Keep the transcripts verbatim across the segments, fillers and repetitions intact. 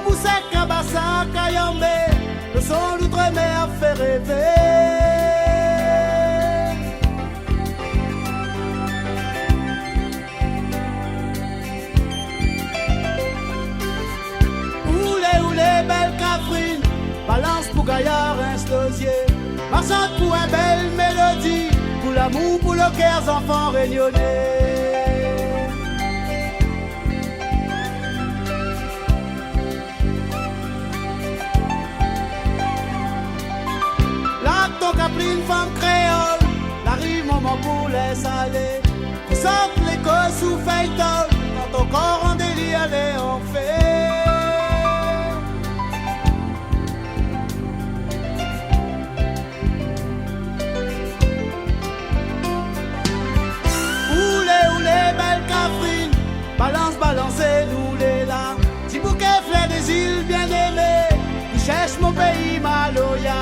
Moussaka, bassa, kayambé, lo son loutre-mer fé révé. Oulé, oulé, bèl kafrine, balans pou gayar, rès lo zié. Marsant pou in bèl mélodi, pou lamour, pou lo kèr, zanfan rényoné. Lak ton kaplin, fanm kréol, lariv moman pou lès alé. Fé sort léko sou fèy tol, kan ton kor an délir, alé an fé. Oulé, oulé, bèl kafrine, balans, balansé, nou lé la. Ti bouké flèr dé zil bien-émé, i shèrsh mon péi maloya.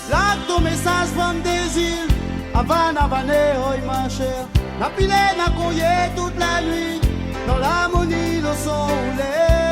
Lak ton mésaz, fanm dé zil, Havane, Havane, oy ma shèr. Na pilé, na koyé tout la nuit, dan larmoni, lo son roulé.